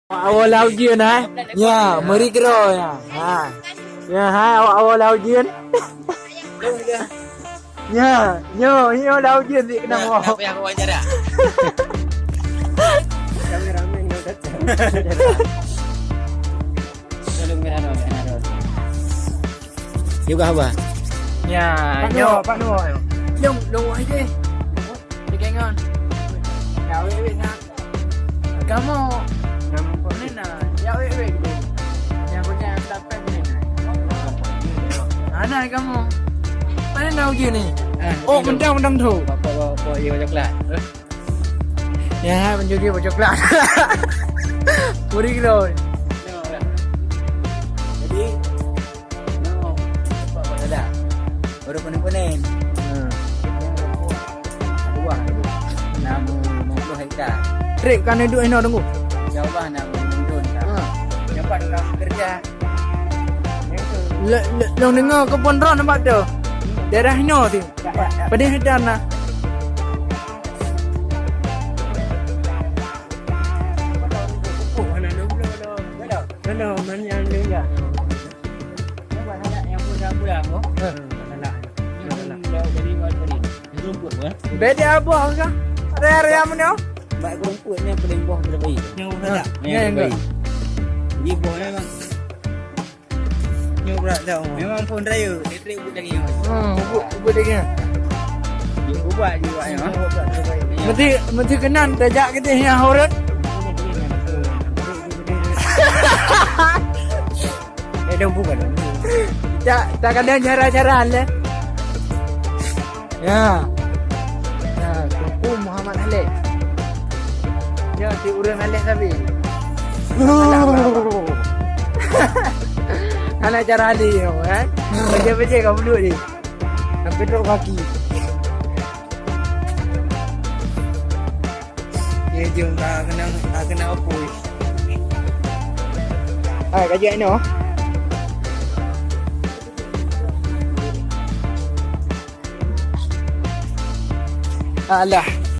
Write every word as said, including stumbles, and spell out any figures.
Awak-awak lam ujeuen, hai? Ya, meuri keudroe, ya. Ha. Ya, hai, awak-awak lam ujeuen. Ya, nyoe, nyoe lam ujeuen dik keunong. Nah, awak. Kenapa yang wawancara? Kameramen yang datang. Tolong kameramen, kameramen. Juga apa? Ya, Pak nyoe. Noor, Pak Noor. Long, long wahai deh. Dia kengon. Ya, weh, weh, nak. Kamoe. Mana nak? Ya, weh, weh. Yang punya laptop ni. Mana kamoe? Mana nak uji ni? Ah, oh, mentang-mentang tu. Bapak, bapak, bapak, iya, coklat. Ya, mencuri bocoklat. Puri gitu. Jadi, no, bapak, bapak, dadah. Baru panen-panen. Hmm. Buah tu. Enam puluh hektar. Trip kan hidup ino tunggu. Insya Allah nak menurun lah. Hmm. Dapat orang kerja. Le, le, long dengar kebun ron nampak tu. Daerah ino tu. Padahal hektar nah. Hello, hello, hello, hello. Beda apa kah? Area-area mana? Bak rumput ni paling boh terbaik. Yang mana? Yang terbaik. Di boh memang. Nyoe berat tau. Memang phone raya. Elektrik ubit lagi. Hmm, ubit, ubit lagi. Dia ubah juga ya. Mesti, mesti keunan tajak kita yang horot. Eh, dah bukan. Tak, tak ada cara-cara lah. Ya. Ya, Teungku Muhammad Haleh. Ya, si ureueng Haleh sabe. Anak cara Haleh nyoe, kan? Beje-beje ka bulut ni. Sampai trok kaki. Ya, jom, tak kena, tak kena apa. Hai, kaji aino. Alah,